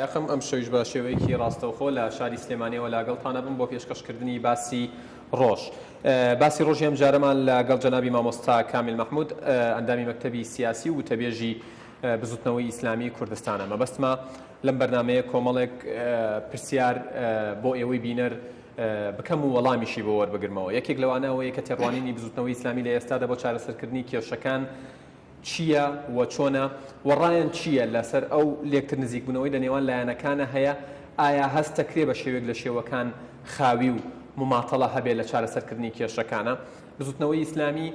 بایەخم، ئەمشەویش بە شێوەیەکی ڕاستەوخۆ لە شاری سلێمانیەوە لاگەڵتان ئەبم بۆ پێشکەشکردنی باسی ڕۆژ. باسی ڕۆژی ئەمجارەمان لەگەڵ جەنابی مامۆستا کامیل مەحمود ئەندامی مەکتەبی سیاسی و وتەبێژی بزوتنەوەی ئیسلامی کوردستانە. مەبەستمە لەم بەرنامەیە کۆمەڵێک پرسیار بۆ ئێوەی بینەر بکەم و وەڵامیشی بۆ وەربگرمەوە. یەکێک لەوانە ئەوەیە کە تێڕوانینی بزوتنەوەی ئیسلامی لە ئێستادا بۆ چارەسەرکردنی کێشەکان چییە و چۆنە و ڕایان چییە لەسەر ئەو لێکتر نزیکبوونەوەی لە نێوان لایەنەکانە هەیە، ئایا هەست دەکرێ بە شێوەیەک لە شێوەکان خاوی و موماتەڵە هەبێ لە چارەسەرکردنی کێشەکانە؟ بزوتنەوەی ئیسلامی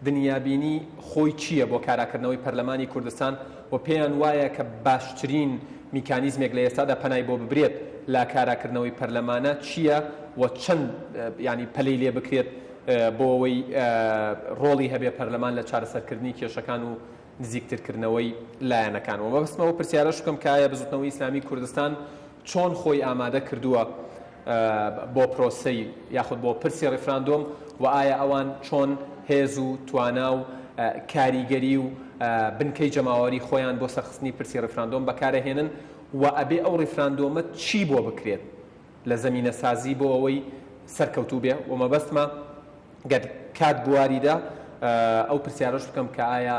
دنیابینی خۆی چییە بۆ کاراکردنەوەی پەرلەمانی کوردستان و پێیان وایە کە باشترین میکانیزمێک لە ئێستادا پەنای بۆ ببرێت لە کاراکردنەوەی پەرلەمانە چییە و چەند یانی پەلەی لێ بکرێت بۆ ئەوەی ڕۆڵی هەبێ پەرلەمان لە چارەسەرکردنی کێشەکان و نزیکترکردنەوەی لایەنەکان. وە مەبەستمە ئەو پرسیارەش بکەم کە ئایا بزوتنەوەی ئیسلامی کوردستان چۆن خۆی ئامادە کردووە بۆ پرۆسەی یاخود بۆ پرسی ڕیفراندۆم و ئایا ئەوان چۆن هێز و توانا و کاریگەری و بنکەی جەماوەری خۆیان بۆ سەرخستنی پرسی ڕیفراندۆم بەکارەهێنن و ئەبێ ئەو ڕیفراندۆمە چی بۆ بکرێت لە زەمینەسازی بۆ ئەوەی سەرکەوتوو بێ و مەبەستمە گەر کات بواری دا ئەو پرسیارەش بکەم کە ئایا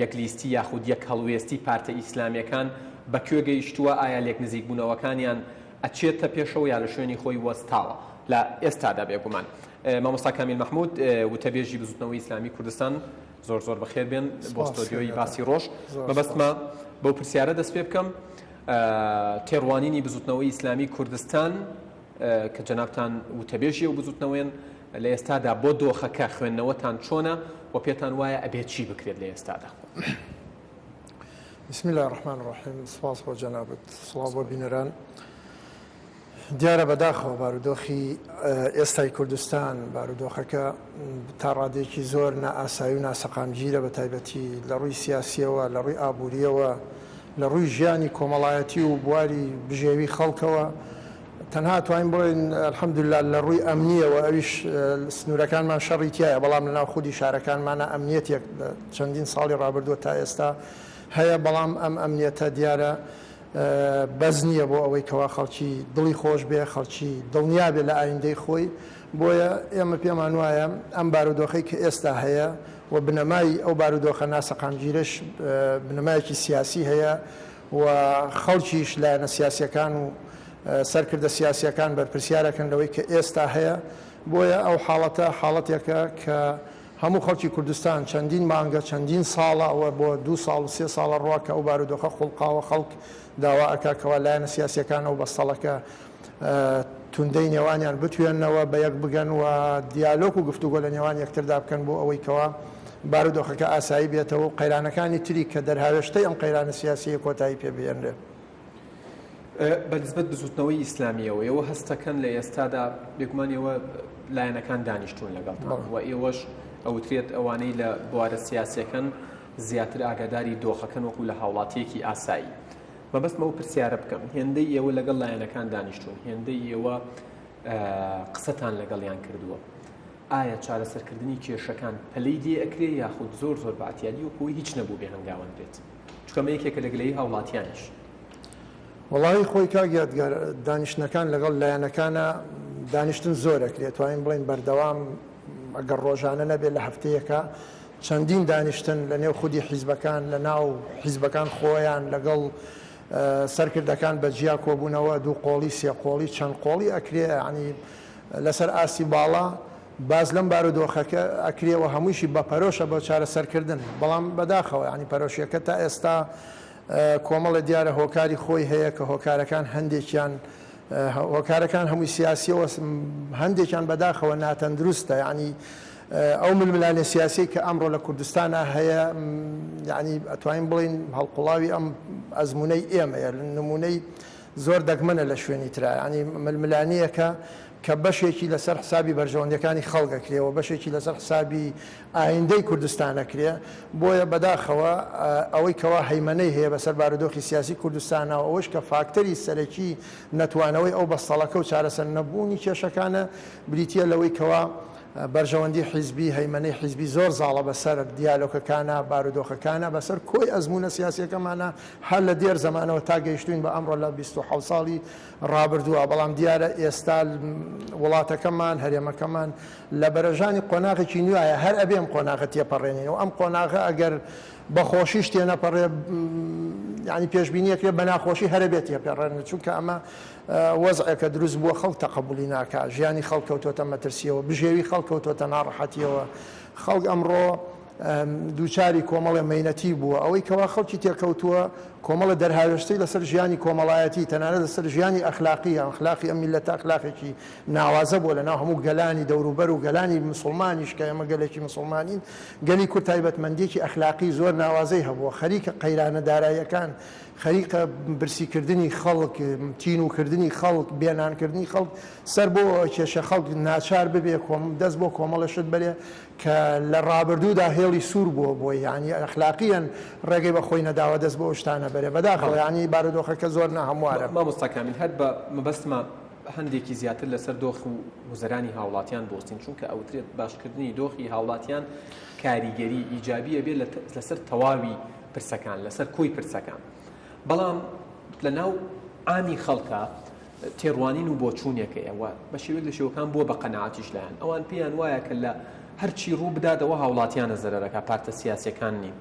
یەک لیستی یاخود یەک هەڵوێستی پارتە ئیسلامیەکان بە کوێ گەیشتووە ئایا لێک نزیکبوونەوەکانیان ئەچێتە پێشەوە یا لە شوێنی خۆی وەستاوە لە ئێستادا بێگومان مامۆستا کامیل مەحمود وتەبێژی بزوتنەوەی ئیسلامی کوردستان زۆر زۆر بەخێر بێن بۆ ستۆدیۆی باسی ڕۆژ مەبەستمە بەو پرسیارە دەست پێ بکەم تێڕوانینی بزوتنەوەی ئیسلامی کوردستان کە جەنابتان وتەبێژی ئەو بزوتنەوەیەن لە ئێستادا بۆ دۆخەکە خوێندنەوەتان چۆنە و پێتان وایە ئەبێت چی بکرێت لە ئێستادا؟ بسم اللە الرحمن الرحیم سپاس بۆ جەنابت سڵاو بۆ بینەران دیارە بەداخەوە بارودۆخی ئێستای کوردستان بارودۆخەکە تا ڕادێکی زۆر نائاسایی و ناسەقامگیرە بە تایبەتی لە ڕووی سیاسیەوە لە ڕووی ئابووریەوە لە ڕووی ژیانی کۆمەڵایەتی و بواری بژێوی خەڵکەوە تەنها ئەتوانین بڵێین الحمدللە لە ڕووی ئەمنییەوە ئەویش سنوورەکانمان شەڕی تیایە بەڵام لەناو خودی شارەکانمانە ئەمنیەتێک لە چەندین ساڵی ڕابردووە تا ئێستا هەیە بەڵام ئەم ئەمنیەتە دیارە بەس نییە بۆ ئەوەی کەوا خەڵکی دڵی خۆش بێ خەڵکی دڵنیا بێ لە ئایندەی خۆی بۆیە ئێمە پێمان وایە ئەم بارودۆخەی کە ئێستا هەیە و بنەمای ئەو بارودۆخە ناسەقامگیرەش بنەمایەکی سیاسی هەیە و خەڵکیش لایەنە سیاسیەکان و سەرکردە سیاسیەکان بەرپرسیارەکەن لەوەی کە ئێستا هەیە، بۆیە ئەو حاڵەتە حاڵەتێکە کە هەموو خەڵکی کوردستان چەندین مانگە چەندین ساڵە ئەوە بۆ دوو ساڵ و سێ ساڵە ڕوا کە ئەو بارودۆخە خوڵقاوە خەڵک داوا ئەکا کەوا لایەنە سیاسیەکان ئەو بەستەڵەکە توندەی نێوانیان بتوێننەوە بە یەک بگەن و دیالۆک و گفتوگۆ لە نێوان یەکتردا بکەن بۆ ئەوەی کەوا بارودۆخەکە ئاسایی بێتەوە و قەیرانەکانی تری کە دەرهاوێشتەی ئەم قەیرانە سیاسییە کۆتایی پێ بهێنرێ. بە نسبەت بزوتنەوەی ئیسلامییەوە ئێوە هەستەکەن لە ئێستادا بێگومان ئێوە لایەنەکان دانیشتوون لەگەڵتان و ئێوەش ئەوترێت ئەوانەی لە بوارە سیاسیەکەن زیاتر ئاگاداری دۆخەکەن وەکو لە هاوڵاتیەکی ئاسایی مەبەستمە ئەو پرسیارە بکەم هێندەی ئێوە لەگەڵ لایەنەکان دانیشتوون هێندەی ئێوە قسەتان لەگەڵیان کردووە ئایا چارەسەرکردنی کێشەکان پەلەی لێ ئەکرێ یاخود زۆر زۆر بە عەتیادی وەکو ئەوەی هیچ نەبووبێ هەنگاوەنرێت؟ چونکە ئەمە یەکێکە لە گلەیی هاوڵاتیانیش. وەڵاهی خۆی کاک یادگار دانیشتنەکان لەگەڵ لایەنەکانا دانیشتن زۆر ئەکرێ توانین بڵێین بەردەوام ئەگەر ڕۆژانە نەبێ لە هەفتەیەکا چەندین دانیشتن لە نێو خودی حیزبەکان لە ناو حیزبەکان خۆیان لەگەڵ سەرکردەکان بە جیا کۆبوونەوە دوو قۆڵی سێ قۆڵی چەند قۆڵی ئەکرێ یانی لەسەر ئاستی باڵا باس لەم بارودۆخەکە ئەکرێ و هەموویشی بە پەرۆشە بۆ چارەسەرکردن، بەڵام بەداخەوە یانی پەرۆشیەکە تا ئێستا کۆمەڵێ دیارە هۆکاری خۆی هەیە کە هۆکارەکان هەندێکیان هۆکارەکان هەمووی سیاسیەوە هەندێکیان بەداخەوە ناتەندروستە یانی ئەو ململانێ سیاسیەی کە ئەمڕۆ لە کوردستانا هەیە یانی ئەتوانین بڵێین هەڵقوڵاوی ئەم ئەزموونەی ئێمەیە نموونەی زۆر دەگمەنە لە شوێنی ترا یانی ململانێیەکە کە بەشێکی لەسەر حسابی بەرژەوەندیەکانی خەڵک ئەکرێ و بەشێکی لەسەر حسابی ئایندەی کوردستان ئەکرێ بۆیە بەداخەوە ئەوەی کەوا هەیمەنەی هەیە بەسەر بارودۆخی سیاسی کوردستانا و ئەوەش کە فاکتەری سەرەکی نەتوانەوەی ئەو بەستەڵەکە و چارەسەر نەبوونی کێشەکانە بریتیە لەوەی کەوا. بەرژەوەندی حیزبی، هەیمەنەی حیزبی زۆر زاڵە بەسەر دیالۆکەکانا، بارودۆخەکانا، بەسەر کۆی ئەزموونە سیاسیەکەمانا هەر لە دێر زەمانەوە تا گەیشتووین بە ئەمڕۆ لە 27 ساڵی ڕابردووە، بەڵام دیارە ئێستا وڵاتەکەمان، هەرێمەکەمان لە بەرەژانی قۆناغێکی نوێیە، هەر ئەبێ ئەم قۆناغە تێپەڕێنین و ئەم قۆناغە ئەگەر بە خۆشیش تێنەپەڕێ یانی پێشبینی ئەکرێ بە ناخۆشی هەر ئەبێ تێپەڕێنێ، چونکە ئەمە وەزعێکە دروست بووە خەڵک تەقەبولی ناکا، ژیانی خەڵک کەوتۆتە مەترسیەوە، بژێوی خەڵک کەوتۆتە ناڕەحەتیەوە، خەڵک ئەمڕۆ دووچاری کۆمەڵێ مەینەتی بووە، ئەوەی کەوا خەڵکی تێکەوتووە کۆمەڵە دەرهاوێشتەی لەسەر ژیانی کۆمەڵایەتی تەنانەت لەسەر ژیانی ئەخلاقی، ئەخلاقی ئەم میللەتە ئەخلاقێکی ناوازە بووە لەناو هەموو گەلانی دەوروبەر و گەلانی مسوڵمانیش کە ئێمە گەلێکی مسوڵمانین، گەلی کورد تایبەتمەندیەکی ئەخلاقی زۆر ناوازەی هەبووە، خەریکە قەیرانە داراییەکان خەریکە برسیکردنی خەڵک، تینووکردنی خەڵک، بێنانکردنی خەڵک سەر بۆ کێشە خەڵک ناچار ببێ دەست بۆ کۆمەڵە شت بەرێ کە لە ڕابردوودا هێڵی سوور بووە بۆی یانی ئەخلاقییەن ڕێگەی بە خۆی نەداوە دەست بۆ ئەو شتانە بەرێ. بەداخەوە یانی بارودۆخەکە زۆر ناهەموارە. مامۆستا کامیل هەر بە مەبەستمە هەندێکی زیاتر لەسەر دۆخ و گوزەرانی هاوڵاتیان بوەستین چونکە ئەوترێت باشکردنی دۆخی هاوڵاتیان کاریگەری ئیجابی ئەبێت لەسەر تەواوی پرسەکان لەسەر کۆی پرسەکان بەڵام لە ناو عامی خەڵکە تێڕوانین و بۆچوونێک هەیە و بە شێوەیەک لە شێوەکان بووە بە قەناعەتیش لایەن ئەوان پێیان وایە کە لە هەرچی ڕوو بداتەوە هاوڵاتیانە زەرەرەکە پارتە سیاسەکان نین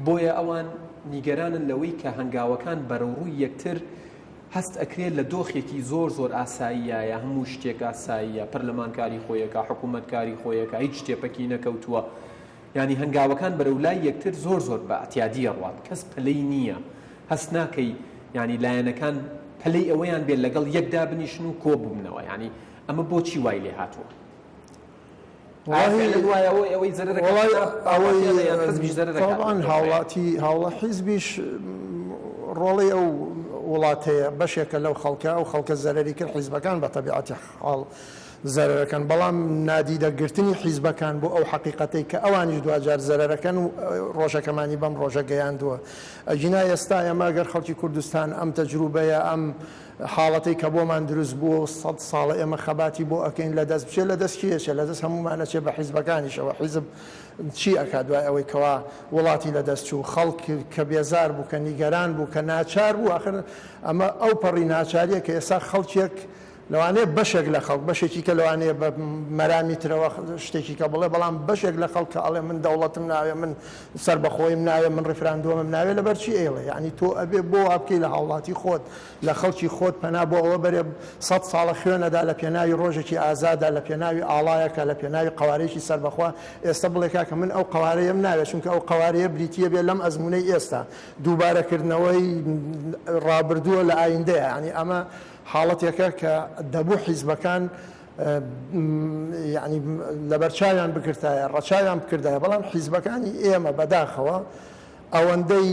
بۆیە ئەوان نیگەرانن لەوەی کە هەنگاوەکان بەرەوڕووی یەکتر هەست ئەکرێت لە دۆخێکی زۆر زۆر ئاساییایە هەموو شتێک ئاساییە پەرلەمان کاری خۆیەکە حکوومەت کاری خۆیەکە هیچ شتێ پەکی نەکەوتووە یانی هەنگاوەکان بەرەو لای یەکتر زۆر زۆر بە ئەعتیادی ئەڕوات کەس پەلەی نییە هەست ناکەی یانی لایەنەکان پەلەی ئەوەیان بێت لەگەڵ یەک دابنیشن و کۆ ببنەوە یانی ئەمە بۆچی وای لێ هاتووە؟ ئەوەی هاوڵاتی هاوڵە حیزبیش ڕۆڵی ئەو وڵاتەیە بەشێکە لەو خەڵکە ئەو خەڵکە زەرری کرد حیزبەکان بە تەبیعەتی حاڵ زەرەرەکەن بەڵام نادیدە گرتنی حیزبەکان بۆ ئەو حەقیقەتەی کە ئەوانیش دواجار زەرەرەکەن و ڕۆژەکەمانی بەم ڕۆژە گەیاندووە ئەگینا ئێستا ئێمە گەر خەڵکی کوردستان ئەم تەجروبەیە ئەم حاڵەتەی کە بۆمان دروست بووە و سەد ساڵە ئێمە خەباتی بۆ ئەکەین لە دەست بچێت لە دەست کێ ئەچێت لە دەست هەموومان ئەچێت بە حیزبەکانیشەوە حیزب چی ئەکات دوای ئەوەی کەوا وڵاتی لە دەست چوو خەڵک کە بێزار بوو کە نیگەران بوو کە ناچار بوو ئاخر ئەمە ئەو پەڕی ناچاریە کە ئێستا خەڵکێک لەوانەیە بەشێک لە خەڵک، بەشێکی کە لەوانەیە بە مەرامی ترەوە شتێکی کە بڵێ، بەڵام بەشێک لە خەڵک کە ئەڵێ من دەوڵەتم ناوێ، من سەربەخۆییم ناوێ، من ڕیفراندۆمم ناوێ، لەبەر چی ئەیڵێ؟ یانی تۆ ئەبێ بۆ وا بکەی لە هاوڵاتی خۆت، لە خەڵکی خۆت پەنا بۆ ئەوە بەرێ سەد ساڵە خوێن ئەدا لە پێناوی ڕۆژێکی ئازادا، لە پێناوی ئاڵایەکا، لە پێناوی قەوارەیەکی سەربەخۆ، ئێستە بڵێ کاکە من ئەو قەوارەیەم ناوێ، چونکە ئەو قەوارەیە بریتییە بێ لەم ئەزموونەی ئێستا، دووبارەکردنەوەی ڕابردووە لە ئایندەیا، یانی ئەمە حاڵەتێکە کە دەبوو حیزبەکان یانی لەبەرچاویان بگرتایە، ڕەچاویان بکردایە، بەڵام حیزبەکانی ئێمە بەداخەوە ئەوەندەی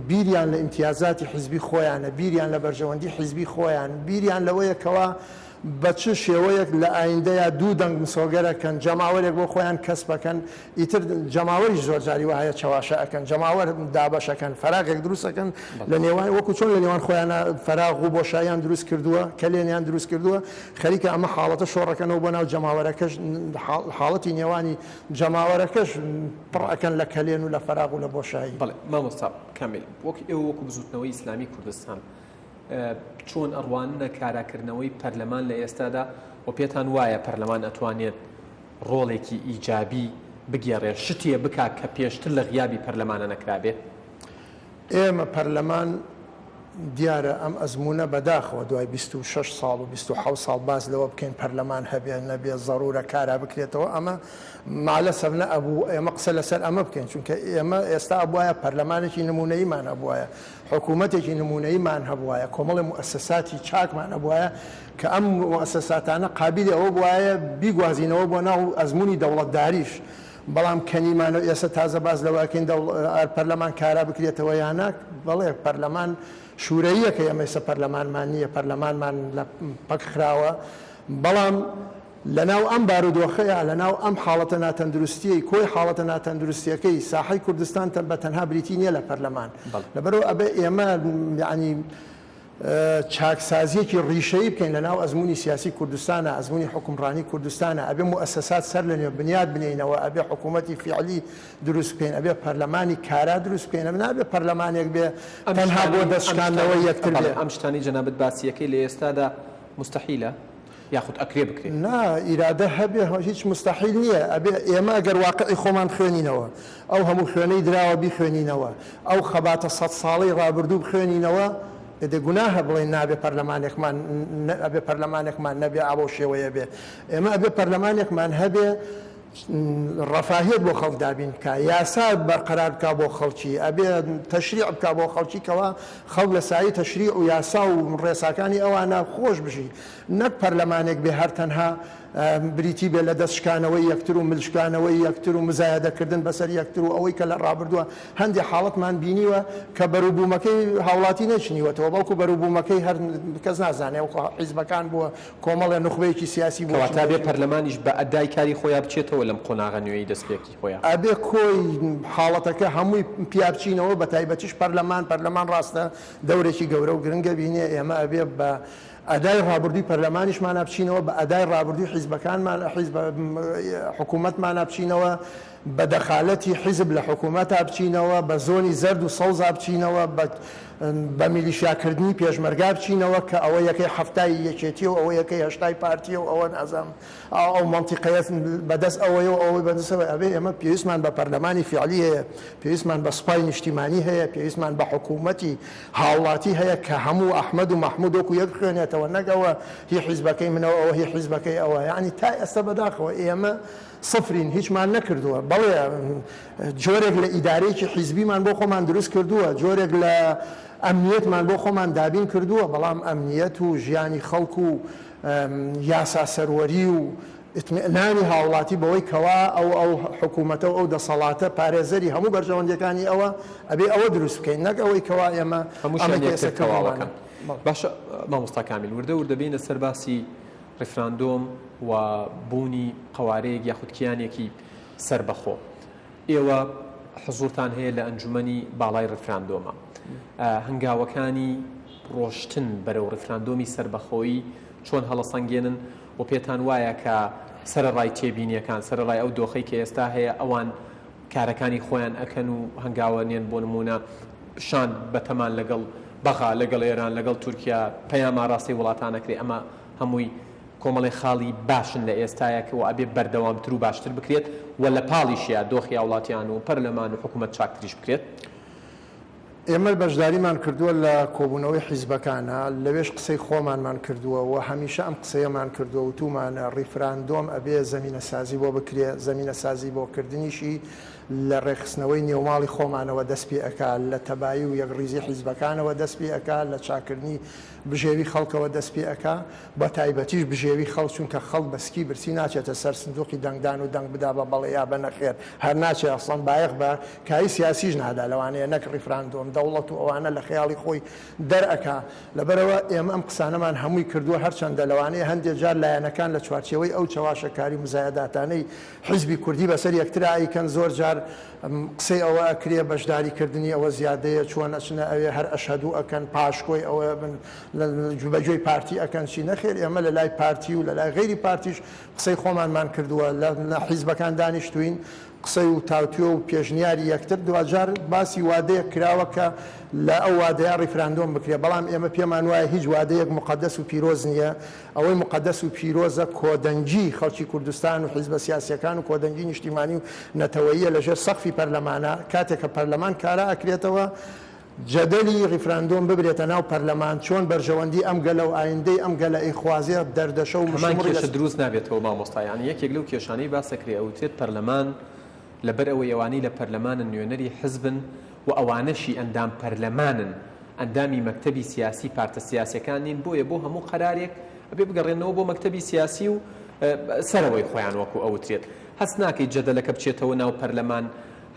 بیریان لە ئیمتیازاتی حیزبی خۆیانە، بیریان لە بەرژەوەندی حیزبی خۆیان، بیریان لەوەیە کەوا بە چ شێوەیەک لە ئایندەیا دوو دەنگ مسۆگەرەکەن، جەماوەرێک بۆ خۆیان کەسبەکەن، ئیتر جەماوەریش زۆر جاری وا هەیە چەواشە ئەکەن، جەماوەر دابەش ئەکەن، فەراغێک دروست ئەکەن لە نێوان، وەکو چۆن لە نێوان خۆیانا فەراغ و بۆشاییان دروست کردووە، کەلێنیان دروست کردووە، خەریکە ئەمە حاڵەتە شۆڕەکەنەوە بۆ ناو جەماوەرەکەش، حاڵەتی نێوانی جەماوەرەکەش پڕ ئەکەن لە کەلێن و لە فەراغ و لە بۆشایی. بەڵێ مامۆستا کامیل، وەک ئێوە وەکو بزووتنەوەی ئیسلامی کوردستان چۆن ئەڕواننە کاراکردنەوەی پەرلەمان لە ئێستادا و پێتان وایە پەرلەمان ئەتوانێت ڕۆڵێکی ئیجابی بگێڕێ، شتێ بکا کە پێشتر لە غیابی پەرلەمانە نەکرابێ؟ ئێمە پەرلەمان دیارە ئەم ئەزموونە بەداخەوە دوای 26 ساڵ و 27 ساڵ باس لەوە بکەین پەرلەمان هەبێ نەبێ زەرورە کارا بکرێتەوە ئەمە مالەسەف نەئەبوو ئێمە قسە لەسەر ئەمە بکەین چونکە ئێمە ئێستا ئەبوایە پەرلەمانێکی نمونەییمان هەبوایە حکوومەتێکی نموونەییمان هەبوایە، کۆمەڵێ موئەسەساتی چاکمان هەبوایە کە ئەم موئەسەساتانە قابیلی ئەوە بوایە بیگوازینەوە بۆ ناو ئەزموونی دەوڵەتداریش، بەڵام کە نیمانە و ئێستا تازە باس لەوە ئەکەین پەرلەمان کارا بکرێتەوە یا نا، بەڵێ پەرلەمان شوورەییەکە، ئێمە ئێستا پەرلەمانمان نییە، پەرلەمانمان لە پەک خراوە، بەڵام. لەناو ئەم بارودۆخەیا، لەناو ئەم حاڵەتە ناتەندروستیەی، کۆی حاڵەتە ناتەندروستیەکەی ساحەی کوردستان بە تەنها بریتی نیە لە پەرلەمان. لەبەرئەوە ئەبێ ئێمە یەعنی چاکسازیەکی ڕیشەیی بکەین لە ناو ئەزموونی سیاسی کوردستانا، ئەزموونی حوکمڕانی کوردستانا، ئەبێ موئەسەسات سەر لە نوێ بنیات بنێینەوە، ئەبێ حکوومەتی فیعلی دروست بکەین، ئەبێ پەرلەمانی کارا دروست بکەین، نابێ پەرلەمانێک بێ تەنها بۆ دەست شکاندنەوەی یەکتر بێ. ئەم شتانەی جەنابت باسی ئەکەی لە ئێستادا موستەحیلە یاخود ئەکرێ بکرێ؟ نا ئیرادە هەبێ هیچ موستەحیل نییە، ئەبێ ئێمە ئەگەر واقعی خۆمان بخوێنینەوە، ئەو هەموو خوێنەی دراوە بیخوێنینەوە، ئەو خەباتە سەد ساڵەی ڕابردوو بخوێنینەوە، ئێ گوناهە بڵێین نابێ پەرلەمانێکمان ئەبێ پەرلەمانێکمان نەبێ ئا بەو شێوەیە بێ. ئێمە ئەبێ پەرلەمانێکمان هەبێ ڕەفاهیەت بۆ خەڵک دابین بکا، یاسا بەرقەرار بکا بۆ خەڵکی، ئەبێ تەشریع بکا بۆ خەڵکی کەوا خەڵک لە سایەی تەشریع و یاسا و ڕێساکانی ئەوانە خۆش بژی، نەک پەرلەمانێک بێ هەر تەنها بریتی بێت لە دەست شکانەوەی یەکتر و مل شکانەوەی یەکتر و مزایەدە کردن بەسەر یەکتر و ئەوەی کە لە ڕابردووە هەندێ حاڵەتمان بینیوە کە بەروبوومەکەی هاوڵاتی نەچنیوەتەوە بەڵکو بەروبوومەکەی هەر کەس نازانێ وەکو حیزبەکان بووە کۆمەڵێ نوخبەیەکی سیاسی بووە کەواتە ئەبێ پەرلەمانیش بە ئەدای کاری خۆیا بچێتەوە لەم قۆناغە نوێی دەستپێکی خۆیا. ئەبێ کۆی حاڵەتەکە هەمووی پیا بچینەوە بە تایبەتیش پەرلەمان، پەرلەمان ڕاستە دەورێکی گەورە و گرنگە بینێ ئێمە ئەبێ بە ئەدای ڕابردووی پەرلەمانیشمانا بچینەوە، بە ئەدای ڕابردووی حیزبەکانمان، حیزب حکوومەتمانا بچینەوە، بە دەخالەتی حیزب لە حکوومەتا بچینەوە، بە زۆنی زەرد و سەوزا بچینەوە، بە بە میلیشیاکردنی پێشمەرگا بچینەوە کە ئەوە یەکەی حەفتای یەکێتیە و ئەوە یەکەی هەشتای پارتیە و ئەوە نازانم ئەو مەنتیقەیە بەدەست ئەوەیە و ئەوەی بەدەست ئەوەیە. ئەبێ ئێمە پێویستمان بە پەرلەمانی فیعلی هەیە، پێویستمان بە سوپای نیشتیمانی هەیە، پێویستمان بە حکوومەتی هاوڵاتی هەیە کە هەموو ئەحمەد و مەحمود وەکو یەک بخوێنێتەوە نەک ئەوە هی حیزبەکەی منە و ئەوە هی حیزبەکەی ئەوە. یەعنی تا ئێستا بەداخەوە ئێمە سفرین، هیچمان نەکردووە. بەڵێ جۆرێک لە ئیدارەیەکی حیزبیمان بۆ خۆمان دروست کردووە، جۆرێک لە ئەمنیەتمان بۆ خۆمان دابین کردووە، بەڵام ئەمنیەت و ژیانی خەڵک و یاسا سەروەری و ئیتمئنانی هاوڵاتی بەوەی کەوا ئەو ئەو حکوومەتە و ئەو دەسەڵاتە پارێزەری هەموو بەرژەوەندیەکانی ئەوە، ئەبێ ئەوە دروست بکەین نەک ئەوەی کەوا ئێمە هەمووشیان ئەمەی کە یەکتر ئێستا تەواوەکەن. کردوومانە. بەڵێ. باشە مامۆستا کامیل وردە وردە بێینە سەر باسی ڕیفراندۆم و بوونی قەوارەیەک یاخود کیانێکی سەربەخۆ. ئێوە حزوورتان هەیە لە ئەنجومەنی باڵای ڕیفراندۆمە. هەنگاوەکانی ڕۆشتن بەرەو ڕیفراندۆمی سەربەخۆیی چۆن هەڵەسەنگێنن و پێتان وایە کە سەرەڕای تێبینییەکان، سەرەڕای ئەو دۆخەی کە ئێستا هەیە ئەوان کارەکانی خۆیان ئەکەن و هەنگاوە نێن بۆ نموونە شاند بەتەمان لەگەڵ بەغا، لەگەڵ ئێران، لەگەڵ تورکیا پەیام ئاراستەی وڵاتان ئەکرێ ئەمە هەمووی کۆمەڵێ خاڵی باشن لە ئێستایا کە ئەبێ بەردەوامتر و باشتر بکرێت و لە پاڵیشیا دۆخی هاوڵاتیان و پەرلەمان و حکومەت چاکتریش بکرێت. ئێمە بەشداریمان کردووە لە کۆبوونەوەی حیزبەکانا، لەوێش قسەی خۆمانمان کردووە و هەمیشە ئەم قسەیەمان کردووە، وتوومانە ڕیفراندۆم ئەبێ زەمینەسازی بۆ بکرێ، زەمینەسازی بۆ کردنیشی لە ڕێکخستنەوەی نێوماڵی خۆمانەوە دەست پێ ئەکا، لە تەبایی و یەکڕیزی حیزبەکانەوە دەست پێ ئەکا، لە چاککردنی بژێوی خەڵکەوە دەست پێ ئەکا. بە تایبەتیش بژێوی خەڵک، چونکە خەڵک بە سکی برسی ناچێتە سەر سندوقی دەنگدان و دەنگ بدا بە بەڵێ یا بە نەخێر، هەر ناچێ ئەسڵەن بایەخ بە کاری سیاسیش نادا، لەوانەیە نەک ڕیفراندۆم، دەوڵەت و ئەوانە لە خەیاڵی خۆی دەرئەکا. لەبەرئەوە ئێمە ئەم قسانەمان هەمووی کردووە، هەرچەندە لەوانەیە هەندێ جار لایەنەکان لە چوارچێوەی ئەو چەواشەکاری و مزایەداتانەی حیزبی کوردی بەسەر یەکترا ئەیکەن زۆر جار قسەی ئەوە ئەکرێ بەشداری کردنی ئەوە زیادەیە چۆن ئەچنە ئەوێ هەر ئەشهەدوو ئەکەن پاشکۆی ئەوە بن بە گوێی پارتی ئەکەن چی نەخێر ئێمە لە لای پارتی و لە لای غەیری پارتیش قسەی خۆمانمان کردووە لە حیزبەکان دانیشتوین قسەی و تاوتوێ و پێشنیاری یەکتر دواجار باسی وادەیەک کراوە کە لە ئەو وادەیە ڕیفراندۆم بکرێ بەڵام ئێمە پێمان وایە هیچ وادەیەک موقەدەس و پیرۆز نییە ئەوەی موقەدەس و پیرۆزە کۆدەنگی خەڵکی کوردستان و حیزبە سیاسیەکان و کۆدەنگی نیشتیمانی و نەتەوەییە لە ژێر سەقفی پەرلەمانا، کاتێک کە پەرلەمان کارا ئەکرێتەوە جەدەلی ڕیفراندۆم ببرێتە ناو پەرلەمان چۆن بەرژەوەندی ئەم گەلە و ئایندەی ئەم گەلە ئەیخوازێ دەردەشە و هەمان مشتومڕی کێشە لەسەر. دروست نابێتەوە مامۆستا یانی یەکێک لەو کێشانەی باس ئەکرێ ئەوترێت پەرلەمان لەبەر ئەوەی ئەوانەی لە پەرلەمانن نوێنەری حزبن و ئەوانەشی ئەندام پەرلەمانن ئەندامی مەکتەبی سیاسی پارتە سیاسیەکان نین بۆیە بۆ هەموو قەرارێک ئەبێ بگەڕێنەوە بۆ مەکتەبی سیاسی و سەرەوەی خۆیان وەکو ئەوترێت هەست ناکەی جەدەلەکە بچێتەوە ناو پەرلەمان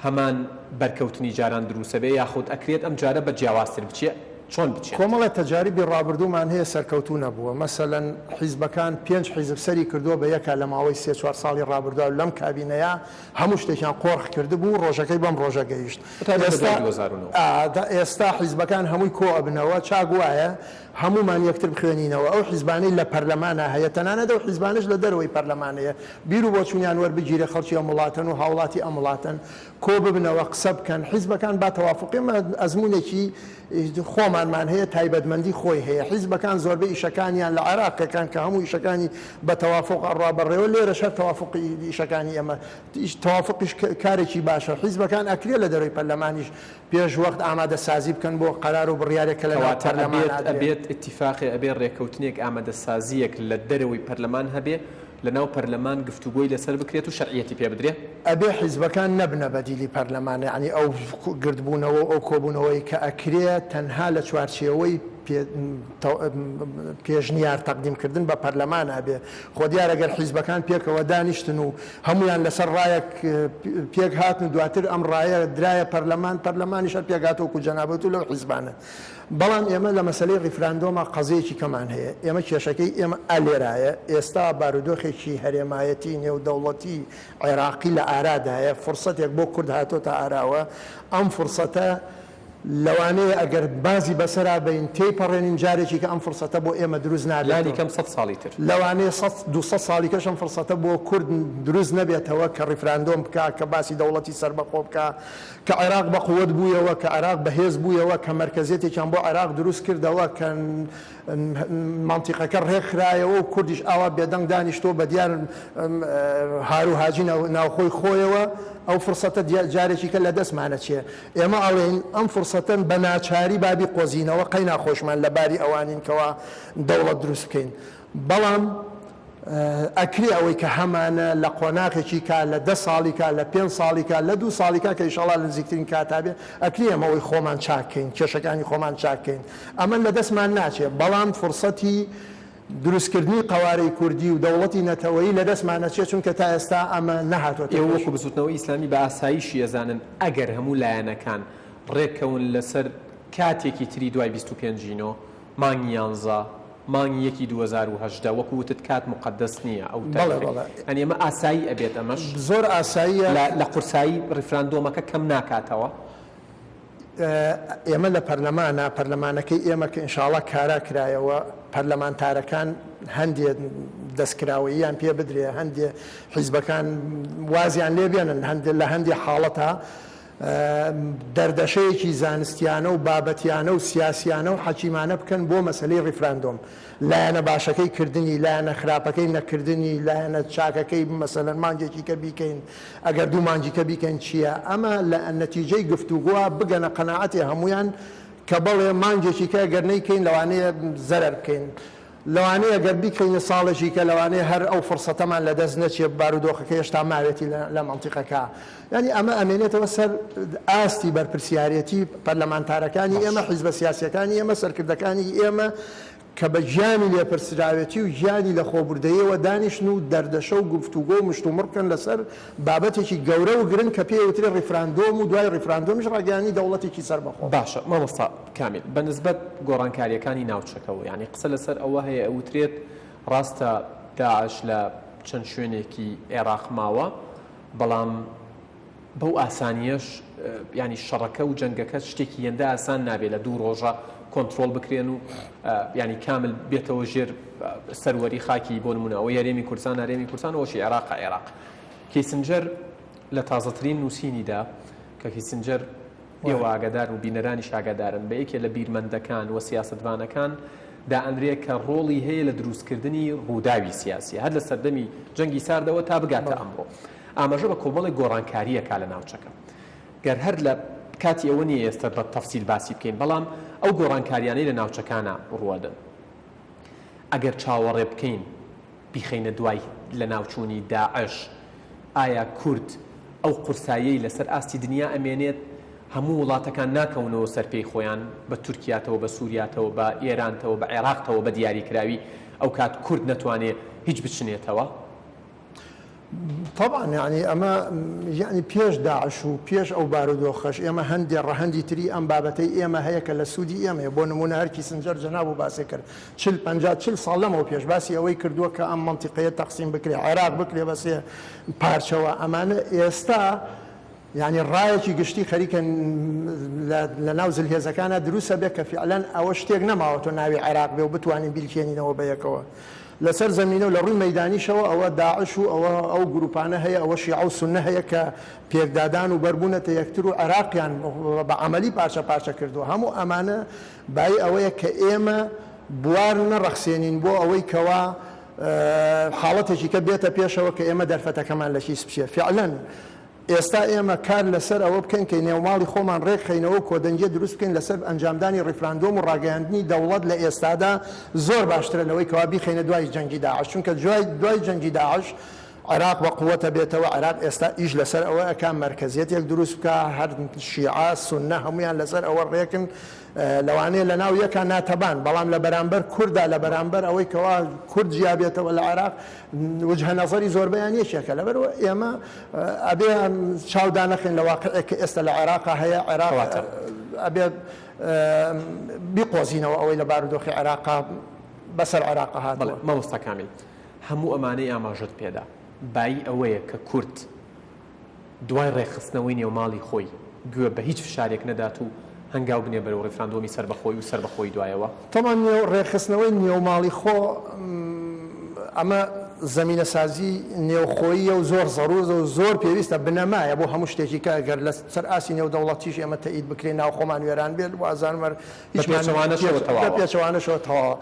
هەمان بەرکەوتنی جاران دروسەبێ یاخود ئەکرێت ئەم جارە بە جیاوازتر بچێ چۆن بچێت؟ کۆمەڵێ تەجاریبی ڕابردوومان هەیە سەرکەوتوو نەبووە مەسەلەن حیزبەکان پێنج حیزب سەری کردووە بە یەکا لە ماوەی سێ چوار ساڵی ڕابردووا و لەم کابینەیە هەموو شتێکیان قۆرخ کردبوو ڕۆژەکەی بەم ڕۆژە گەیشت بەتایبەت لە ئێستا دوای 2009. ئا ئێستا حیزبەکان هەمووی کۆ ئەبنەوە چاک وایە. هەموومان یەکتر بخوێنینەوە، ئەو حیزبانەی لە پەرلەمانا هەیە، تەنانەت ئەو حیزبانەش لە دەرەوەی پەرلەمان هەیە، بیر و بۆچوونیان وەربگیرێ، خەڵکی ئەم وڵاتەن و هاوڵاتی ئەم وڵاتەن، کۆ ببنەوە، قسە بکەن، حیزبەکان با تەوافوق، ئێمە ئەزموونێکی خۆمانمان هەیە، تایبەتمەندی خۆی هەیە، حیزبەکان زۆربەی ئیشەکانیان لە عێراقەکان کە هەموو ئیشەکانی بە تەوافوق ئەڕوا بەڕێوە، لێرەش هەر تەوافوقی ئیشەکانی ئێمە، تەوافوقیش کارێکی باشە، حیزبەکان ئەکرێ لە دەرەوەی پەرلەمانیش پێش وەخت ئامادەسازی بکەن بۆ قەرار و بڕیارێک کە لەناو کەواتە پەرلەمان ئەبێت ئادرێ. ئەبێت ئیتیفاقێ ئەبێ ڕێکەوتنێک ئامادەسازییەک لە دەرەوەی پەرلەمان هەبێ لە ناو پەرلەمان گفتوگۆی لەسەر بکرێت و شەرعیەتی پێ بدرێ؟ ئەبێ حیزبەکان نەبنە بەدیلی پەرلەمان یەعنی ئەو گردبوونەوە و ئەو کۆبوونەوەی کە ئەکرێ تەنها لە چوارچێوەی پێشنیار تەقدیم کردن بە پەرلەمان ئەبێ خۆ دیارە گەر حیزبەکان پێکەوە دانیشتن و هەموویان لەسەر ڕایەک پێک هاتن و دواتر ئەم ڕایە درایە پەرلەمان، پەرلەمانیش هەر پێک هاتووە وەکو جەنابت و لەو حیزبانە. بەڵام ئێمە لە مەسەلەی ڕیفراندۆما قەزیەکی کەمان هەیە. ئێمە کێشەکەی ئێمە ئا لێرایە، ئێستا بارودۆخێکی هەرێمایەتی نێودەوڵەتی عێراقی لە ئارادایە، فرسەتێک بۆ کورد هاتۆتە ئاراوە، ئەم فرسەتە لەوانەیە ئەگەر بازی بەسەرا بەین تێیپەڕێنین جارێکی کە ئەم فرسەتە بۆ ئێمە دروست نابێتەوە. لانی کەم سەت ساڵی تر. لەوانەیە سەت دووسەد ساڵی کەش ئەم فرسەتە بۆ کورد دروست نەبێتەوە کە ڕیفراندۆم بکا، کە باسی دەوڵەتی سەربەخۆ بکا، کە عێراق بە قوت بوویەوە، کە عێراق بەهێز بوویەوە، کە مەرکەزیەتێکیان بۆ عێراق دروست کردەوە، کە مەنتیقەکە ڕێکخرایەوە و کوردیش ئاوا بێدەنگ دانیشتووە بە دیار هارو هاجی ناوخۆی خۆیەوە، ئەو فرسەتە جارێکی کە لە دەستمان ئەچێ. ئێمە ئەڵێین ئەم فرسەتەن بە ناچاری با بیقۆزینەوە، قەینا خۆشمان لە باری ئەوانین کەوا دەوڵەت دروست بکەین. بەڵام ئەکرێ ئەوەی کە هەمانە لە قۆناغێکی کا، لە دە ساڵی کا، لە پێنج ساڵی کا، لە دوو ساڵی کا کە ئیشەڵا لە نزیکترین کاتا بێ، ئەکرێ ئێمە ئەوەی خۆمان چاک کەین، کێشەکانی خۆمان چاک کەین. ئەمە لە دەستمان ناچێ، بەڵام فرسەتی دروستکردنی قەوارەی کوردی و دەوڵەتی نەتەوەیی لە دەستمان ئەچێ، چونکە تا ئێستا ئەمە نەهاتۆتە ئێوە پێش. وەکو بزوتنەوەی ئیسلامی بە ئاساییشی ئەزانن ئەگەر هەموو لایەنەکان ڕێککەون لەسەر کاتێکی تری دوای 25 ی نۆ، مانگی یانزە، مانگی یەکی 2018، وەکو وتت کات موقەدەس نییە ئەو بەڵێ تاریخەی، بەڵێ. یانی ئەمە ئاسایی ئەبێت ئەمەش؟ زۆر ئاساییە. لە لە قورسایی ڕیفراندۆمەکە کەم ناکاتەوە؟ ئێمە لە پەرلەمانا، پەرلەمانەکەی ئێمە کە ئینشاڵا کارا کرایەوە، پەرلەمانتارەکان هەندێ دەستکراوەییان پێ بدرێ، هەندێ حیزبەکان وازیان لێ بێنن، هەندێ لە هەندێ حاڵەتا دەردەشەیەکی زانستیانە و بابەتیانە و سیاسیانە و حەکیمانە بکەن بۆ مەسەلەی ڕیفراندۆم. لایەنە باشەکەی کردنی، لایەنە خراپەکەی نەکردنی، لایەنە چاکەکەی مەسەلەن مانگێکی کە بیکەین، ئەگەر دوو مانگی کە بیکەین چییە؟ ئەمە لە نەتیجەی گفتوگۆوە بگەنە قەناعەتێ هەموویان کە بەڵێ مانگێکی کە گەر نەیکەین لەوانەیە زەرەر بکەین. لەوانەیە گەر بیکەینە ساڵێکی کە لەوانەیە هەر ئەو فرسەتەمان لە دەست نەچێ بارودۆخەکە هێشتا ماوێتی لە مەنتیقەکە. یانی ئەمە ئەمێنێتەوە سەر ئاستی بەرپرسیارێتی پەرلەمانتارەکانی ئێمە، حیزبە سیاسیەکانی ئێمە، سەرکردەکانی ئێمە کە بە گیانی لێپرسراوێتی و گیانی لەخۆبوردەییەوە دانیشن و دەردەشە و گفتوگۆ و مشتومڕ بکەن لەسەر بابەتێکی گەورە و گرنگ کە پێی ئەوترێ ڕیفراندۆم و دوای ڕیفراندۆمیش ڕاگەیاندنی دەوڵەتێکی سەربەخۆ. باشە مامۆستا کامیل، بە نسبەت گۆڕانکارییەکانی ناوچەکەوە، یانی قسە لەسەر ئەوە هەیە ئەوترێت ڕاستە داعش لە چەند شوێنێکی عێراق ماوە، بەڵام بەو ئاسانییەش یانی شەڕەکە و جەنگەکە شتێکی هێندە ئاسان نابێت لە دوو ڕۆژە کۆنترۆڵ بکرێن و یانی کامل بێتەوە ژێر سەروەری خاکی بۆ نمونە ئەوەی هەرێمی کوردستان هەرێمی کوردستان ئەوەشی عێراق عێراق. کیسنجەر لە تازەترین نووسینیدا کە کیسنجەر ئێوە ئاگادارن و بینەرانیش ئاگادارن بە یەکێ لە بیرمەندەکان و سیاسەتڤانەکان دائەنرێ کە ڕۆڵی هەیە لە دروستکردنی ڕووداوی سیاسی هەر لە سەردەمی جەنگی ساردەوە تا بگاتە ئەمڕۆ. ئاماژە بە کۆمەڵێک گۆڕانکاری ئەکا لە ناوچەکە. گەر هەر لە کاتی ئەوە نییە ئێستا بە تەفسیل باسی بکەین، بەڵام ئەو گۆڕانکاریانەی لە ناوچەکانا ڕووئەدەن ئەگەر چاوەڕێ بکەین بیخەینە دوای لەناوچوونی داعش، ئایا کورد ئەو قورساییەی لەسەر ئاستی دنیا ئەمێنێت؟ هەموو وڵاتەکان ناکەونەوە سەر پێی خۆیان، بە تورکیاتەوە، بە سوریاتەوە، بە ئێرانتەوە، بە عێراقتەوە بە دیاریکراوی، ئەوکات کورد نەتوانێ هیچ بچنێتەوە؟ تەبعەن یانی ئەمە یانی پێش داعش و پێش ئەو بارودۆخەش ئێمە هەندێ ڕەهەندی تری ئەم بابەتەی ئێمە هەیە کە لە سوودی ئێمەیە بۆ نموونە هەر کیسنجەر جەناب و باسی کرد چل پەنجا چل ساڵ لەمەو پێش باسی ئەوەی کردووە کە ئەم مەنتیقەیە تەقسیم بکرێ عێراق بکرێ بە سێ پارچەوە ئەمانە ئێستا. یانی ڕایەکی گشتی خەریکە لە ناو زلهێزەکانا دروست ئەبێ کە فیعلەن ئەوە شتێک نەماوە تۆ ناوی عێراق بێ و بتوانین بیلکێنینەوە بە یەکەوە لەسەر زەمینە و لە ڕووی مەیدانیشەوە ئەوە داعش و ئەوە ئەو گروپانە هەیە ئەوە شیعە و سوننە هەیە کە پێکدادان و بەربوونەتە یەکتر و عێراقیان بە عەمەلی پارچە پارچە کردووە هەموو ئەمانە بایی ئەوەیە کە ئێمە بوار نەڕەخسێنین بۆ ئەوەی کەوا حاڵەتێکی کە بێتە پێشەوە کە ئێمە دەرفەتەکەمان لە کیس بچێ. فیعلەن ئێستا ئێمە کار لەسەر ئەوە بکەین کە نێوماڵی خۆمان ڕێکخەینەوە و کۆدەنگیە دروست بکەین لەسەر ئەنجامدانی ڕیفراندۆم و ڕاگەیاندنی دەوڵەت لە ئێستادا زۆر باشترە لەوەی کەوا بیخەینە دوای جەنگی داعش چونکە دوای جەنگی داعش عێراق بە قوەت ئەبێتەوە، عێراق ئێستا ئیش لەسەر ئەوە ئەکا مەرکەزیەتێک دروست بکا، هەر شیعە، سوننە هەموویان لەسەر ئەوە ڕێکن، لەوانەیە لەناو یەکا ناتەبان، بەڵام لە بەرامبەر کوردا، لە بەرامبەر ئەوەی کەوا کورد جیا بێتەوە لە عێراق، وجهە نەزەری زۆربەیان یەکێکە، لەبەرئەوە ئێمە ئەبێ چاو دانەخەین لە واقعێک کە ئێستا لە عێراقا هەیە، عێراق ئەبێ بیقۆزینەوە ئەوەی لە بارودۆخی عێراقا بەسەر عێراقا هاتووە. مامۆستا کامیل، هەموو ئەمانەی ئاماژەت پێدا بایی ئەوەیە کە کورد دوای ڕێکخستنەوەی نێوماڵی خۆی گوێ بە هیچ فشارێک نەدات و هەنگاو بنێ بەرەو ڕیفراندۆمی سەربەخۆی و سەربەخۆیی دوایەوە؟ تەبعەن نێو ڕێکخستنەوەی نێوماڵی خۆ ئەمە زەمینەسازی نێوخۆییە و زۆر زەروورە و زۆر پێویستە، بنەمایە بۆ هەموو شتێکی کە گەر لە سەر ئاستی نێودەوڵەتیش ئێمە تەئید بکرێین ناوخۆمان وێران بێت وازانم هەر هیچمان بە پێچەوانەشەوە تەواوە. بە پێچەوانەشەوە تەواوە.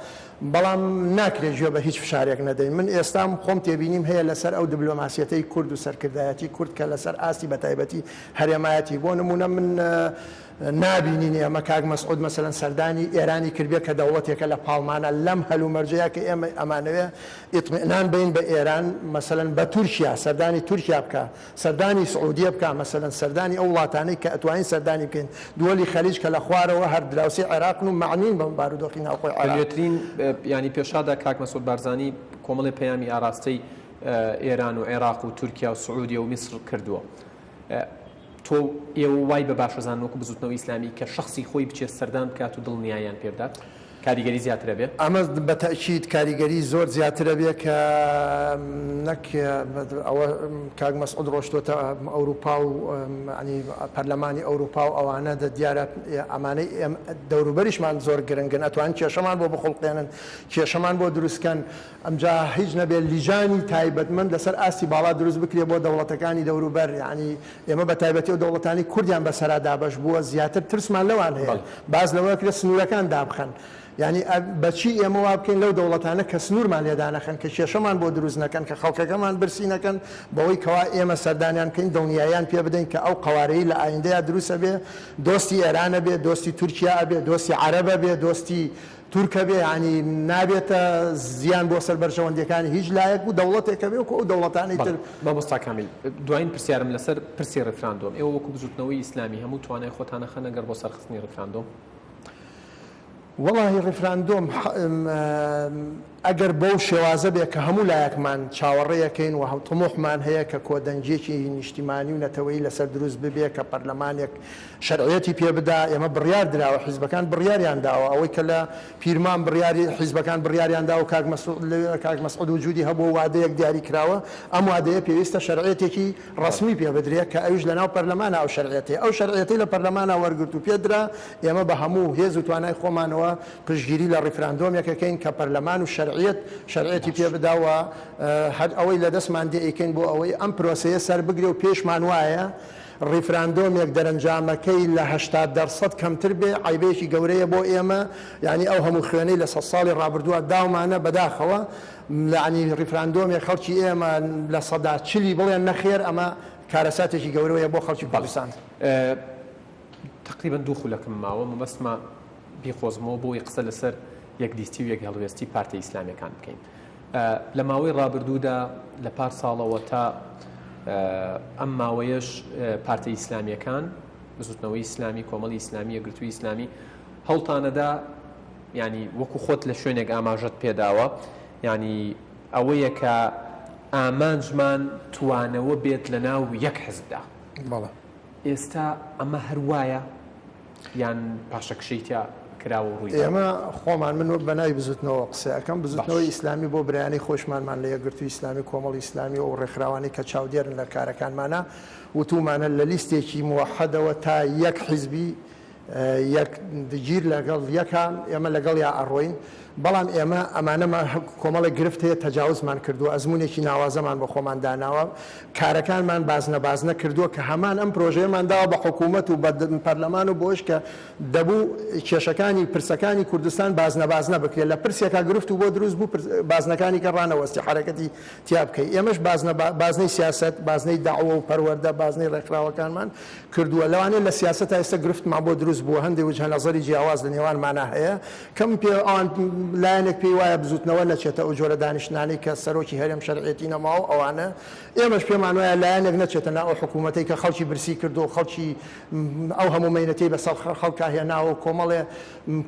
بەڵام ناکرێت گوێ بە هیچ فشارێک نەدەین. من ئێستام خۆم تێبینیم هەیە لەسەر ئەو دبلۆماسیەتەی کورد و سەرکردایەتی کورد کە لەسەر ئاستی بەتایبەتی هەرێمایەتی بۆ نموونە من نابینین ئێمە کاک مەسعود مەسەلەن سەردانی ئێرانی کردبێ کە دەوڵەتێکە لە پاڵمانە لەم هەلومەرجەیا کە ئێمە ئەمانەوێ ئیتمئنان بەین بە ئێران مەسەلەن بە تورکیا سەردانی تورکیا بکا سەردانی سعودیە بکا مەسەلەن سەردانی ئەو وڵاتانەی کە ئەتوانین سەردانی بکەین دووەلی خەلیج کە لە خوارەوە هەر دراوسێی عێراقن و مەعنین بەم بارودۆخی ناوخۆی لە عێراق. نوێترین یانی پێشادا کاک مەسعود بارزانی کۆمەڵێ پەیامی ئاراستەی ئێران و عێراق و تورکیا و سعودیە و میسر کردووە. تۆ ئێوە وای بە باش ئەزانن وەکو بزوتنەوەی ئیسلامی کە شەخسی خۆی بچێت سەردان بکات و دڵنیاییان پێ بدات کاریگەری زیاتر ئەبێ؟ ئەمە بە تەئکید کاریگەری زۆر زیاتر ئەبێ کە نەک ئەوە کاک مەسعود ڕۆشتۆتە ئەوروپا و یانی پەرلەمانی ئەوروپا و ئەوانە دە دیارە ئەمانەی ئێمە دەوروبەریشمان زۆر گرنگن ئەتوانن کێشەمان بۆ بخوڵقێنن کێشەمان بۆ دروست کەن ئەمجا هیچ نەبێ لیجانی تایبەتمەند لەسەر ئاستی باڵا دروست بکرێ بۆ دەوڵەتەکانی دەوروبەر یانی ئێمە بە تایبەتی ئەو دەوڵەتانەی کوردیان بەسەرا دابەش بووە زیاتر ترسمان لەوان هەیە باس لەوە ئەکرێ سنوورەکان دابخەن یانی بەچی ئێمە وا بکەین لەو دەوڵەتانە کە سنوورمان لێ دانەخەن کە کێشەمان بۆ دروست نەکەن کە خەڵکەکەمان برسی نەکەن بەوەی کەوا ئێمە سەردانیان بکەین دڵنیاییان پێ بدەین کە ئەو قەوارەی لە ئایندەیا دروست ئەبێ دۆستی ئێران ئەبێ دۆستی تورکیا ئەبێ دۆستی عەرەب ئەبێ دۆستی تورکە بێ یانی نابێتە زیان بۆ سەر بەرژەوەندیەکانی هیچ لایەک و دەوڵەتێکە بێ وەکو ئەو دەوڵەتانەی بەڵێ تر. مامۆستا کامیل دوایین پرسیارم لەسەر پرسی ڕیفراندۆم ئێوە وەکو بزوتنەوەی ئیسلامی هەموو توانای خۆتان ئەخەنە گەڕ بۆ سەرخستنی ڕیفراندۆم؟ وەڵاهی ڕیفراندۆم ئەگەر بەو شێوازە بێ کە هەموو لایەکمان چاوەڕێیەکەین و تموحمان هەیە کە کۆدەنگیەکی نیشتیمانی و نەتەوەیی لەسەر دروست ببێ کە پەرلەمانێک شەرعیەتی پێ بدا، ئێمە بڕیار دراوە، حیزبەکان بڕیاریان داوە، ئەوەی کە لە پیرمام بڕیاری حیزبەکان بڕیاریان داوە کاک مەسعود لەوێ کاک مەسعود وجودی هەبووە و وادەیەک دیاری کراوە، ئەم وادەیە پێویستە شەرعیەتێکی ڕەسمی پێ بدرێ کە ئەویش لەناو پەرلەمانە ئەو شەرعیەتەی ئەو شەرعیەتەی لە پەرلەمانا وەرگرت و پێ درا، ئێمە بە هەموو هێز و توانای خۆمانەوە پشتگیری لە ڕیفراندۆمێک ئەکەین کە پەرلەمان و شەرعیەت شەرعیەتی پێ بدا و هەر ئەوەی لە دەستمان دێ ئەیکەین بۆ ئەوەی ئەم پرۆسەیە سەربگرێ و پێشمان وایە ڕیفراندۆمێک دەرەنجامەکەی لە 80 دەرسەد کەمتر بێ عەیبەیەکی گەورەیە بۆ ئێمە یانی ئەو هەموو خوێنەی لە سەد ساڵی ڕابردووە داومانە بەداخەوە یانی ڕیفراندۆمێک خەڵکی ئێمە 40%ی بڵێن نەخێر ئەمە کارەساتێکی گەورەیە بۆ خەڵکی کوردستان. تەقریبەن دوو خولەکم ماوە مەبەستمە بیقۆزمەوە بۆ ئەوەی قسە لەسەر یەکلیستی و یەک هەڵوێستی پارتە ئیسلامیەکان بکەین. لە ماوەی ڕابردوودا لە پار ساڵەوە تا ئەم ماوەیەش پارتە ئیسلامیەکان بزوتنەوەی ئیسلامی کۆمەڵی ئیسلامی یەکگرتووی ئیسلامی هەوڵتانەدا ینی وەکو خۆت لە شوێنێک ئاماژەت پێداوە ینی ئەوەیە کە ئامانجمان توانەوە بێت لە ناو یەک حزبدا بەڵێ ئێستا ئەمە هەر وایە یان پاشەکشەی تیا؟ کراوە و ڕووی داوە؟ ئێمە خۆمان، من وەک بە ناوی بزووتنەوە قسە ئەکەم، بزووتنەوەی ئیسلامی بۆ برایانی خۆشمانمان لە یەکگرتووی ئیسلامی و کۆمەڵی ئیسلامی و ئەو ڕێکخراوانەی کە چاودێرن لە کارەکانمانا، وتوومانە لە لیستێکی موەحەدەوە تا یەک حیزبی یەک گیر لەگەڵ یەکا ئێمە لەگەڵیا ئەڕۆین، بەڵام ئێمە ئەمانەمان کۆمەڵێک گرفت هەیە تەجاوزمان کردووە، ئەزموونێکی ناوازەمان بۆ خۆمان داناوە، کارەکانمان بازنە بازنە کردووە کە هەمان ئەم پرۆژەیەمان داوە بە حکوومەت و بە پەرلەمان و بۆش کە دەبوو کێشەکانی پرسەکانی کوردستان بازنە بازنە بکرێت لە پرسێکا گرفت و بۆ دروست بوو بازنەکانی کە ڕانەوەستی حەرەکەتی تیا بکەی ئێمەش بازنە بازنەی سیاسەت بازنەی دەعوە و پەروەردە بازنەی ڕێکخراوەکانمان کردووە لەوانەیە لە سیاسەتا ئێستا گرفتمان بۆ دروست بووە هەندێ وجهە نەزەری جیاواز لە نێوانمانا هەیە کەم پێ ئەوان لایەنێک پێی وایە بزوتنەوە نەچێتە ئەو جۆرە دانیشتنانەی کە سەرۆکی هەرێم شەرعیەتی نەماوە ئەوانە ئێمەش پێمان وایە لایەنێک نەچێتە ناو ئەو حکوومەتەی کە خەڵکی برسی کردووە و خەڵکی ئەو هەموو مەینەتەی بەسەر خەڵکا هێناوە و کۆمەڵێ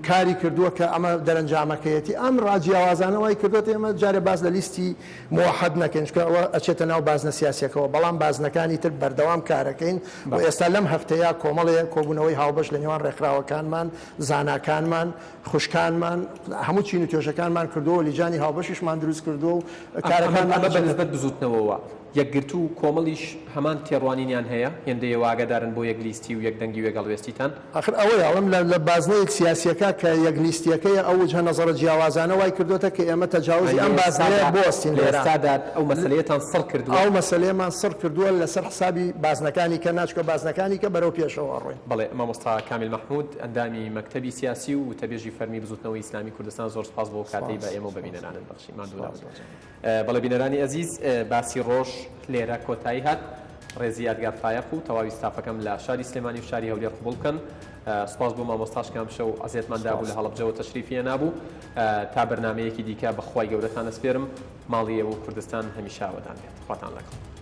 کاری کردووە کە ئەمە دەرەنجامەکەیەتی. ئەم ڕا جیاوازانە وای کردووەتە ئێمە جارێ باس لە لیستی موەحەد نەکەین، چونکە ئەوە ئەچێتە ناو بازنە سیاسیەکەوە، بەڵام بازنەکانی تر بەردەوام کارەکەین و ئێستا لەم هەفتەیە کۆمەڵێ کۆبوونەوەی هاوبەش لە نێوان ڕێکخراوەکانمان، زاناکانمان، خوشکانمان، هەموو چین و توێژەکانمان کردووە و لیجانی هاوبەشیشمان دروست کردووە و کارەکانمان ئەمە بە نسبەت بزووتنەوەوە. یەکگرتوو و کۆمەڵیش هەمان تێڕوانینیان هەیە، هێندە ئێوە ئاگادارن بۆ یەک لیستی و یەک دەنگی و یەک هەڵوێستیتان؟ ئاخر ئەوەیە ئەڵێم لە لە بازنەیەک سیاسیەکە کە یەک لیستیەکەیە ئەو وجهە نەزەرە جیاوازانە وای کردۆتە کە ئێمە تەجاوزی یانی ئەم لە بازنەیە ئێستادا بوەستین لە لێرە. ئێستادا ئەو مەسەلەیەتان سڕ کردووە؟ ئەو مەسەلەیەمان سڕ کردووە لەسەر حسابی بازنەکانی کە نا چونکە بازنەکانی کە بەرەو پێشەوە ئەڕۆین. بەڵێ مامۆستا کامیل مەحمود ئەندامی مەکتەبی سیاسی و وتەبێژی فەرمی بزوتنەوەی ئیسلامی کوردستان زۆر سوپاس بۆ ئەو کاتەی بە سوپاس ئێمە و بە سوپاس بینەرانت بەخشی ماندوو سوپاس نەبن. بۆ جەنابت. بەڵێ بینەرانی ئەزیز باسی ڕۆژ لێرە کۆتایی هات ڕێزی یادگار فایەق و تەواوی ستافەکەم لە شاری سلێمانی و شاری هەولێر قبوڵ بکەن سوپاس بۆ مامۆستاش کە ئەمشەو ئەزیەتمان دابوو لە سوپاس. هەڵەبجەوە تەشریفی هێنابوو تا بەرنامەیەکی دیکە بە خوای گەورەتان ئەسپێرم ماڵی ئێوە و کوردستان هەمیشە ئاوەدان بێت خواتان لەگەڵ.